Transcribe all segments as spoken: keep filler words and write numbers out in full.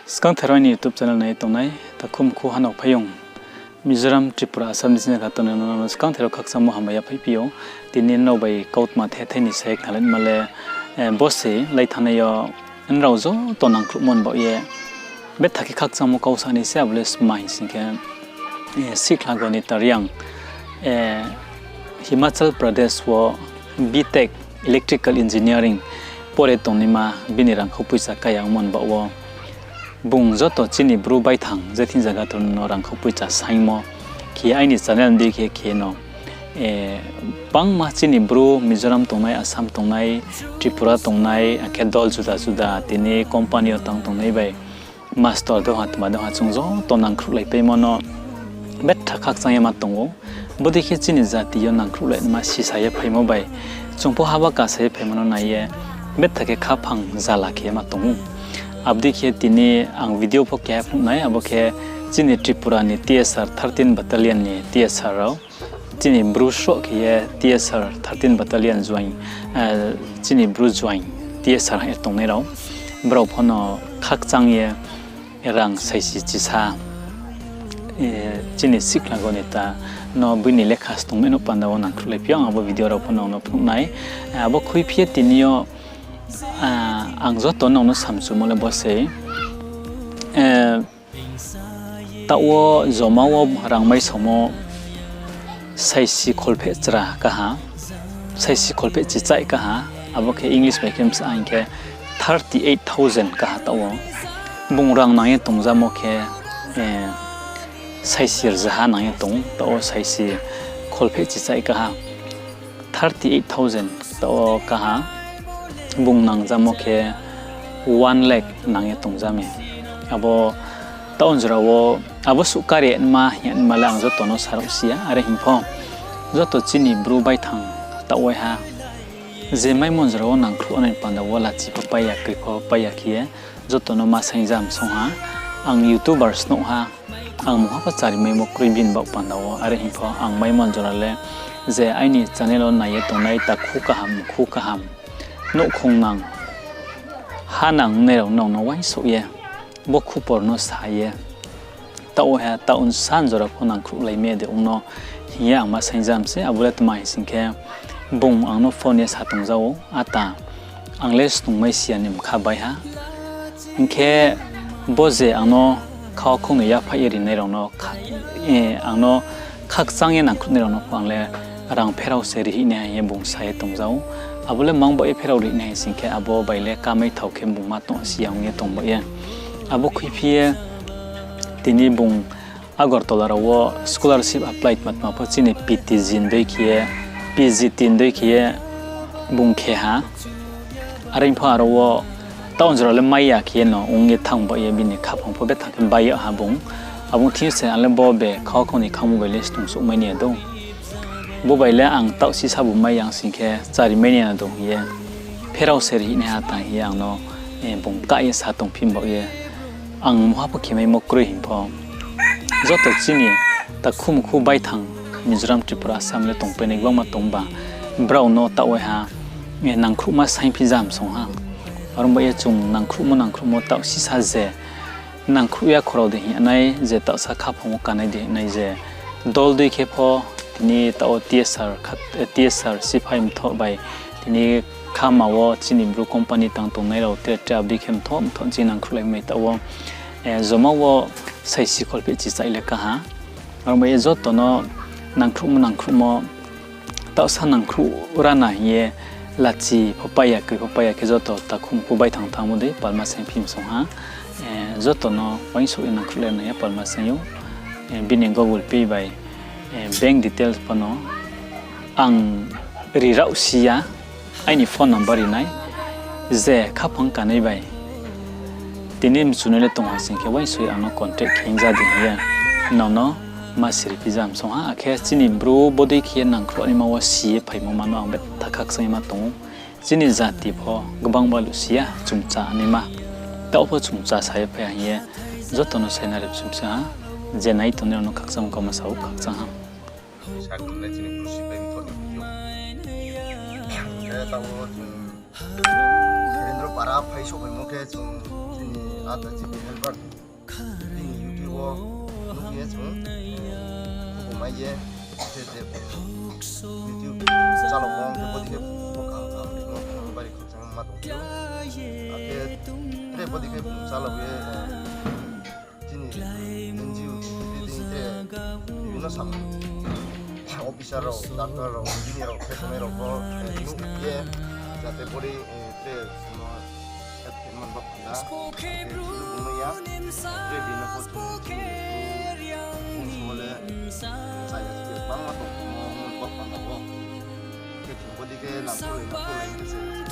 Skangther aini YouTube channel nai tongnai takhu mkhu hanao phaiyong, Mizoram, Tripura, Assam ni sini kha tongnai no skangther khakchangmo hambai ya phaiphi ou. Tini nrao bai kautma thethei ni sai khnalaima le, bo se lai thanngnai yo nrao joto nangkhruhmo ni baoh ye betha khe khakchangmo kau sa nai se, abo le sma hing sing khe, Sikhla Gonita Reang, Himachal Pradesh wo B Tech Electrical Engineering pore tongnaima bini rangkhou poicha kaya ongmo ni baoh wo bung joto chini Bru baithang je thing zaga tong no rangkhou poicha saingmo khe aini channel ni dei khe khe no, bangma chini Bru Mizoram tongnai, Assam tongnai, Tripura tongnai, akhe dol juda juda tini company yo tang tongnai bai master dei ha, tma dei ha, chung joto nangkhruhlaipaimo no betha khakchang ye ma tong ou. Bodei khe chini jati yo nangkhruhlaima sisa ye phaimo bai, chung pho haba kasa ye phaimo no nai ye betha khe khaphang zala khe ma tong ou. Abo dei khe tini ang video pho keha phnuh nai, abo khe chini Tripura ni T S R thirteen battalion ni T S R rao, chini Bru sroh khe ye T S R thirteen battalion join, chini Bru join T S R hing ye tongnai rao, brao pho no khakchang ye rang saisi chisa, chini Sikhla Gonita no bini lekha stungmai no panda wo nangkhruhlaiphi ou, ang abo video rao pho no ang no phnuh nai. Abo khuiphi ye tini yo ang joto no ang no samchumo le bo se, taoh wo joma wo rang mai samo saisi kholpheh chra kaha, saisi kholpheh chichaih kaha, abo khe English bai khe bsa hing khe thirty eight thousand kaha taoh wo. Bung rang nang ye tongjamo khe, saisi rzaha nang ye tong, taoh wo saisi kholpheh chichaih kaha, thirty eight thousand taoh wo kaha, bung nangjamo khe one lakh nang ye tongjami. Abo taoh jora wo, abo suh kari nma hing ye nma le ang joto no sarao si ya, are hing pho joto chini Bru baithang taoh waiha je maimo jora wo nangkhruh nai panda wo lachi pho pai ya, kri pho pai ya khe ye joto no ma saingjam song ha. Ang YouTuber snouh ha, ang mungha pho charimaimo kroi bini baoh panda wo, are hing pho ang maimo jora le je aini channel wo nai ye tongnai takhu kaham, mkhu kaham, nouhkhong nang, ha nang nai rao nang no uaingsouh ye, bo khupor no sa ye, taoh wo ha taoh san jora pho nangkhruhlaimai de ong no hing ye ang ma saingjam se, abo le tma hing sing khe bung ang no phone ye sa tongja ou, ata, ang le snungmai si ya ni mkha bai ha. Hing khe bo je ang no khau khong ni yaphaih ye rinai rao no, ang no khakchang ye nangkhruhnai rao no pho ang le rang pherao se rihih nai hing ye bung sa ye tongja ou. Abo le mang baoh ye pherao rihih nai hing sing khe abo bai le kamai thao khe bung ma tong si ya ong ye tong baoh ye. Abo khuiphi ye tini bung Agartala rao wo scholarship apply tma tma pho chini P T G ni dei khe ye, P G T ni dei khe ye bung khe ha. Are pho aro wo taoh jora le mai ya khe ye no ong ye thanng baoh ye bini khaphang pho betha khe bai yag ha bung. Abo thing se ang le bo be khau khong ni khangmo bai le snungsouhmai ni ya dou. Bo bai le ang taoh sisa bu mai ya sing khe chari mai ni ya dou hing ye. Pherao se rihih nai ha tang hing ye ang no, bung kah ye sa tongphi baoh ye. Ang mungha pho khe maimo kroi hing pho. Joto chini takhu mkhu baithang Mizoram, Tripura, Assam le tongpainai gbangma tong ba, brao no taoh waiha, nangkhruhma saingphi jam song ha. Aro baoh ye chung nangkhruhmo nangkhruhmo taoh sisa je nangkhruh ya khorao de hing nai je taohsa khaphang wo kanai de hing nai je dol dei khe pho tini taoh wo T S R kha, T S R siphai mthoh bai tini khama wo chini bru company tang tongnai rao tre tre abdei khe mthoh mthoh chini nangkhruhlaimai taoh wo, joma wo saisi kholpheh chichai le kaha. Aro bai ye joto no nangkhruhmo nangkhruhmo taohsa nangkhruh rana hing ye lachi pho pai ya, kri pho pai ya khe joto takhu mkhu baithang thanngmo dei palma saingphi song ha. Joto no uaingsouh ye nangkhruh le nai ya palma saing ou. Bini Google Pay bai bank details pho no ang ri rao si ya, aini phone number ri nai, je khaphang kanai bai tini mchunai le tong ha sing khe uaingsouh ye ang no contact khe hing ja di hing ye, nrao no ma siri phi jam song ha. Akhe chini bru bodei khe ye nangkhruh naima wo si ye phaimo ma no ang betha khakchang ye ma tong ou. Chini jati pho gbang baluh si ya, chungcha naima. Taoh pho chungcha sa ye phai ha hing ye joto no saina ri sumsa ha. Je nai tongnai rao no khakchang kauma sa ou, khakchang ha. Sa tongnai chini khusi bai mthoh ni video. Khe taoh wo chung Birendra para phai souhphaimo khe chung chini Ata chini helper. Bini YouTube wo nuh ye chung, bo mai ye, je je YouTube chalo bong khe bo dikhe bo kang kang ni no bari khakchang ma tong. Akhe tre bo dikhe chalo ye, chini N G O, tre bibhinno sam officer rao, doctor rao, engineer rao, khe tongnai rao bo nuh ye, jate bori tre no man ba panda, tre chini bung no ya, tre bini pho chung, chung, chung le, chaya se bangma tong, mo, mo, ba panda bo. Khe chung bo dikhe nangkhruhlai,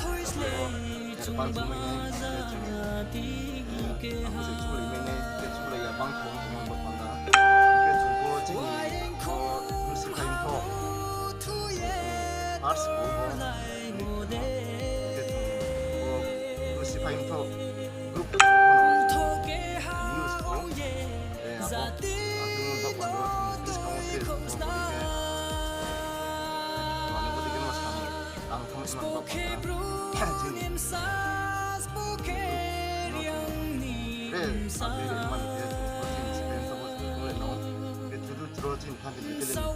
nangkhruhlai khe se, advance mai nai, khe chung, nangkhruhlai mai nai, khe chulai ya bang thong, thong bo panda. Khe chung bo chini bo Bru Siphai Mthoh, first bo bo, khe chung bo Bru Siphai Mthoh group, news bo, abo, abo mo bo panda, buskang wo se, bo bo dikhe, mane bo dikhe no sam, ang thang man bo panda. Chini, no, tre, abo mani khe, chini Siphai Mthoh bo chung le no, khe chudu chro chini thang khe Bethel ni Bru Siphai Mthoh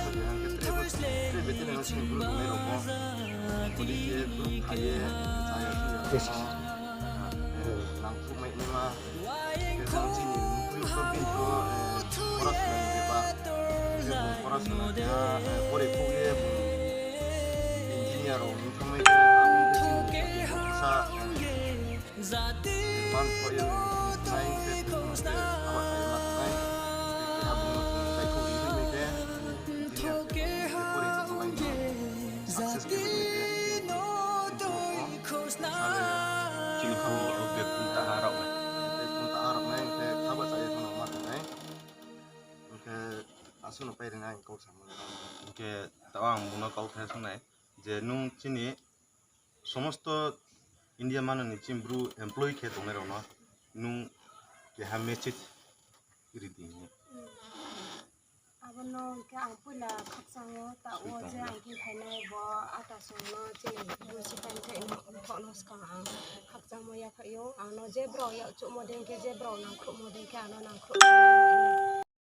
de, ang khe tre bo, tre Bethel ni no chini Bru tongnai rao bo, bo dikhe group kha ye, chaya, chaya, nangkhruh mai naima, khe jang chini mkhui pho bini pho, porasona ni bepar, khe bung porasona khe ha, pore khouh ye bung engineer rao ong thanngmai khe, abo khe chini sa, man pho ye nai khe, khe haba sa ye ma nai, khe abo no chung chaikhouh ri mai khe, engineer khe pore khouh mai khe, success khe ri mai khe, chini khaoh rao khe pung ta ha rao nai, khe pung ta ha rao nai, khe haba sa ye thanng no ma nai. Hing khe asuh no pai ri nai kau samo. Hing khe taoh ang bung no kau khe sung nai je nung chini somosto India mano ni chini Bru employee khe tongnai rao no nung keha message ri di hing ye. Abo no hing khe ang poila khakchang ou, taoh wo je ang khe phainai bo ata song no chini Bru Siphai Mthoh no skang ang khakchangmo yaphaih ou. Ang no je brao yakchuhmo dei khe, je brao nangkhruhmo dei khe, ang no nangkhruh